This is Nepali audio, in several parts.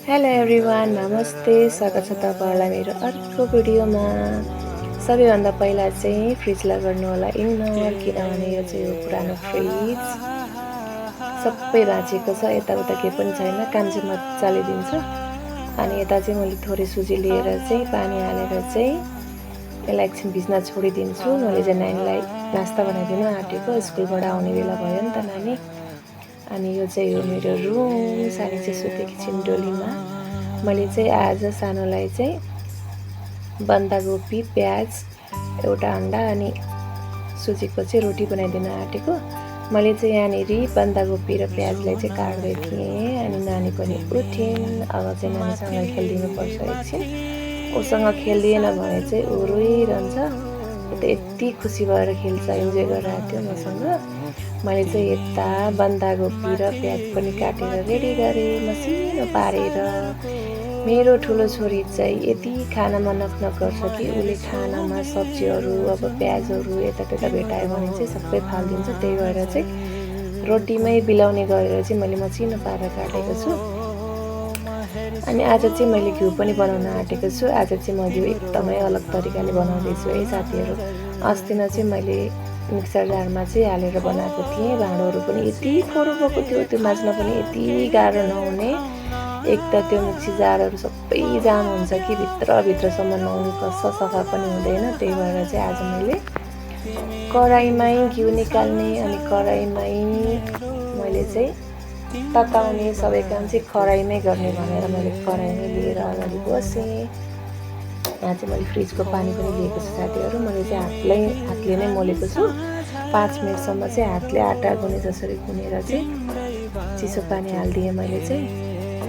हेलो एभ्रिवान, नमस्ते। स्वागत छ तपाईँहरूलाई मेरो अर्को भिडियोमा। सबैभन्दा पहिला चाहिँ फ्रिजलाई गर्नु होला इग्नोर, किनभने यो चाहिँ हो पुरानो फ्रिज, सबै भाँचिएको छ, यताउता केही पनि छैन। काम चाहिँ मजाले दिन्छ। अनि यता चाहिँ मैले थोरै सुजी लिएर चाहिँ पानी हालेर चाहिँ यसलाई एकछिन भिज्न छोडिदिन्छु। मैले चाहिँ नानीलाई नास्ता बनाइदिनु आँटेको, स्कुलबाट आउने बेला भयो नि त नानी। अनि यो चाहिँ हो मेरो रुम। सानी चाहिँ सुतेकी छिन् डोलीमा। मैले चाहिँ आज सानोलाई चाहिँ बन्दाकोपी, प्याज, एउटा अन्डा अनि सुजीको चाहिँ रोटी बनाइदिन आँटेको। मैले चाहिँ यहाँनिर बन्दाकोपी र प्याजलाई चाहिँ काट्दै थिएँ। अनि नानी पनि उठिन्। अब चाहिँ नानीसँग खेलिदिनुपर्छ एकछिन। उसँग खेलिदिएन भने चाहिँ ऊ रोइरहन्छ। यति खुसी भएर खेल्छ, इन्जोय गरिरहेको थियो मसँग। मैले चाहिँ यता बन्दाकोपी र प्याज पनि काटेर रेडी गरेँ, मसिनो पारेर। मेरो ठुलो छोरी चाहिँ यति खानामा नखनक गर्छ कि उसले खानामा सब्जीहरू, अब प्याजहरू यतात्यता भेटायो भने चाहिँ सबै फालिदिन्छ। त्यही भएर चाहिँ रोटीमै बिलाउने गरेर चाहिँ मैले मसिनो पारेर काटेको छु। अनि आज चाहिँ मैले घिउ पनि बनाउन आँटेको छु। आज चाहिँ मैले एकदमै अलग तरिकाले बनाउँदैछु है साथीहरू। अस्ति न चाहिँ मैले मिक्सर जारमा चाहिँ हालेर बनाएको थिएँ। भाँडोहरू पनि यति फोहोर भएको थियो, त्यो माझ्न पनि यति गाह्रो नहुने। एक त त्यो मिक्सी जारहरू सबै जाम हुन्छ कि भित्रसम्म नहुनुपर्छ, सफा पनि हुँदैन। त्यही भएर चाहिँ आज मैले कराईमै घिउ निकाल्ने अनि कराईमै मैले चाहिँ तताउने सबै काम चाहिँ कराईमै गर्ने भनेर मैले कराईमै लिएर अगाडि बसेँ। यहाँ चाहिँ मैले फ्रिजको पानी पनि लिएको छु साथीहरू। मैले चाहिँ हातले नै मोलेको छु। 5 मिनटसम्म चाहिँ हातले आटा गुने जसरी गुनेर चाहिँ चिसो पानी हालिदिएँ मैले चाहिँ।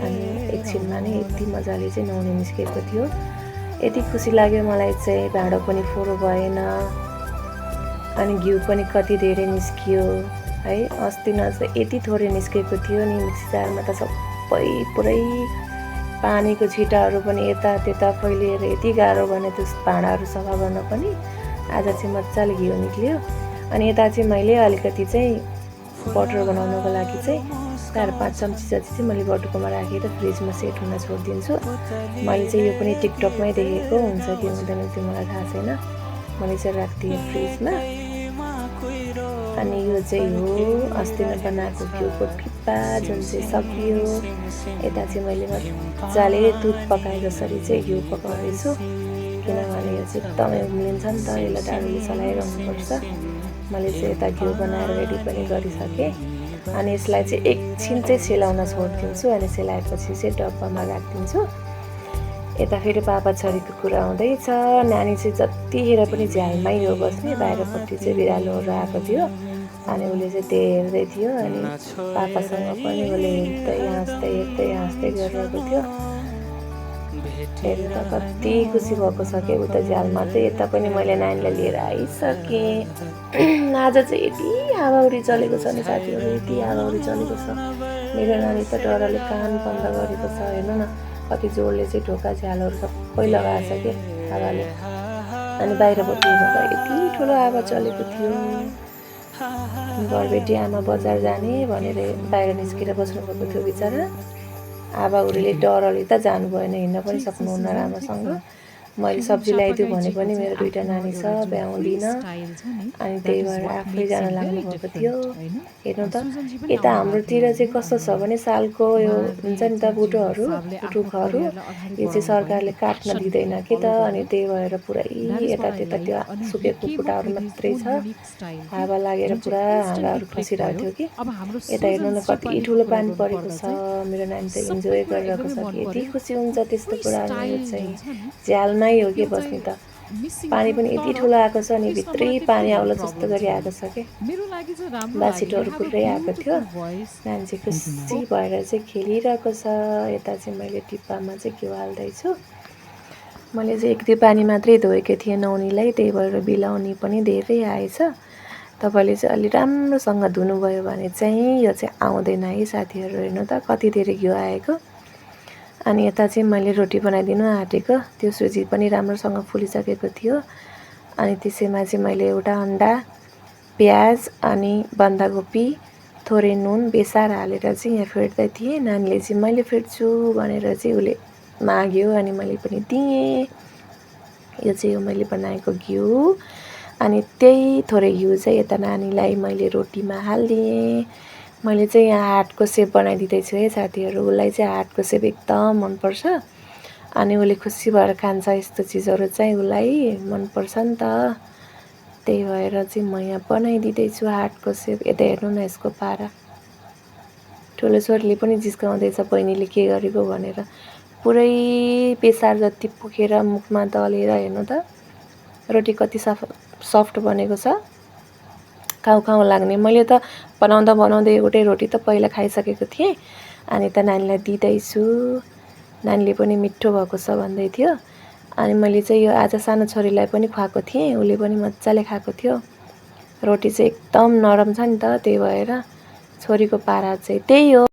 अनि एकछिनमा नै यति मजाले चाहिँ नुहाउने निस्केको थियो। यति खुसी लाग्यो मलाई चाहिँ। भाँडो पनि फोहोर भएन अनि घिउ पनि कति धेरै निस्कियो है। अस्ति न चाहिँ यति थोरै निस्केको थियो नि, मिक्सी जारमा त सबै पुरै पानीको छिटाहरू पनि यता त्यता फैलिएर यति गाह्रो भने त्यो भाँडाहरू सफा गर्न पनि। आज चाहिँ मजाले घिउ निक्ल्यो। अनि यता चाहिँ मैले अलिकति चाहिँ बटर बनाउनको लागि चाहिँ 4-5 चम्ची जति चाहिँ मैले बटुकोमा राखेर फ्रिजमा सेट हुन छोडिदिन्छु। मैले चाहिँ यो पनि टिकटकमै देखेको, हुन्छ कि हुँदैन त्यो मलाई थाहा छैन। मैले चाहिँ राखिदिएँ फ्रिजमा। अनि यो चाहिँ हो अस्ति नै बनाएको घिउको पिप्पा, जुन चाहिँ सकियो। यता चाहिँ मैले मजाले दुध पकाए जसरी चाहिँ घिउ पकाउँदैछु, किनभने यो चाहिँ एकदमै उम्लिन्छ नि त, यसलाई डाडुले चलाइरहनुपर्छ। मैले चाहिँ यता घिउ बनाएर रेडी पनि गरिसकेँ। अनि यसलाई चाहिँ एकछिन चाहिँ सेलाउन छोडिदिन्छु। अनि सेलाएपछि चाहिँ डब्बामा राखिदिन्छु। यता फेरि पापा छोरीको कुरा हुँदैछ। नानी चाहिँ जतिखेर पनि झ्यालमै हो बस्ने। बाहिरपट्टि चाहिँ बिरालोहरू आएको थियो अनि उसले चाहिँ त्यही हेर्दै थियो। अनि पापासँग पनि उसले हेर्दै हाँस्दै गरिरहेको थियो। हेर्नु त कति खुसी भएको छ कि ऊ त झ्यालमा चाहिँ। यता पनि मैले नानीलाई लिएर आइसकेँ। आज चाहिँ यति हावाहुरी चलेको छ नि साथीहरू, यति हावाहुरी चलेको छ। मेरो नानी त डरले कान बन्द गरेको छ। हेर्नु न कति जोडले चाहिँ ढोका झ्यालहरू सबै लगाएको छ कि हावाले। अनि बाहिरबाट हेर्नु यति ठुलो हावा चलेको थियो। घरबेटी आमा बजार जाने भनेर बाहिर निस्केर बस्नुभएको थियो बिचरा। हावाहुरीले डरले त जानु भएन, हिँड्न पनि सक्नुहुन्न राम्रोसँग। मैले सब्जी ल्याइदियो भने पनि मेरो 2टा नानी छ, भ्याउँदिनँ। अनि त्यही भएर आफै जान लाग्नु भएको थियो। हेर्नु त यता हाम्रोतिर चाहिँ कस्तो छ भने सालको यो हुन्छ नि त बुटुखहरू, यो चाहिँ सरकारले काट्न दिँदैन कि त। अनि त्यही भएर पुरै यतात्यता त्यो सुकेको कुटाहरू मात्रै छ। हावा लागेर पुरा हाँगाहरू खसिरहेको थियो कि। यता हेर्नु न कति ठुलो पानी परेको छ। मेरो नानी त इन्जोय गरिरहेको छ कि। यति खुसी हुन्छ त्यस्तो कुराहरू चाहिँ। झ्यालमै हो कि बस्ने त। पानी पनि यति ठुलो आएको छ अनि भित्रै पानी आउला जस्तो गरी आएको छ कि। बासिटोहरू पुरै आएको थियो। नानी चाहिँ खुसी भएर चाहिँ खेलिरहेको छ। यता चाहिँ मैले टिप्पामा चाहिँ घिउ हाल्दैछु। मैले चाहिँ 1-2 पानी मात्रै धोएको थिएँ नुहाउनेलाई, त्यही भएर बिलाउने पनि धेरै आएछ। तपाईँले चाहिँ अलि राम्रोसँग धुनुभयो भने चाहिँ यो चाहिँ आउँदैन है साथीहरू। हेर्नु त कति धेरै घिउ आएको। अनि यता चाहिँ मैले रोटी बनाइदिनु आँटेको। त्यो सुजी पनि राम्रोसँग फुलिसकेको थियो। अनि त्यसैमा चाहिँ मैले एउटा अन्डा, प्याज अनि बन्दाकोपी थोरै नुन बेसार हालेर चाहिँ यहाँ फेर्दै थिएँ। नानीले चाहिँ मैले फेर्छु भनेर चाहिँ उसले माग्यो अनि मैले पनि दिएँ। यो चाहिँ हो मैले बनाएको घिउ। अनि त्यही थोरै घिउ चाहिँ यता नानीलाई मैले रोटीमा हालिदिएँ। मैले चाहिँ यहाँ हार्टको सेप बनाइदिँदैछु है साथीहरू। उसलाई चाहिँ हार्टको सेप एकदम मनपर्छ अनि उसले खुसी भएर खान्छ। यस्तो चिजहरू चाहिँ उसलाई मनपर्छ नि त, त्यही भएर चाहिँ म यहाँ बनाइदिँदैछु हार्टको सेप। यता हेर्नु न यसको पारा। ठुलो छोरीले पनि जिस्काउँदैछ बहिनीले के गरेको भनेर। पुरै बेसार जति पुगेर मुखमा दलेर हेर्नु त रोटी कति सफ्ट बनेको छ, खाउँ खाउँ लाग्ने। मैले त बनाउँदा एउटै रोटी त पहिला खाइसकेको थिएँ अनि त नानीलाई दिँदैछु। नानीले पनि मिठो भएको छ भन्दै थियो अनि मैले चाहिँ यो आज सानो छोरीलाई पनि खुवाएको थिएँ। उसले पनि मजाले खाएको थियो। रोटी चाहिँ एकदम नरम छ नि त, त्यही भएर छोरीको पारा चाहिँ त्यही हो।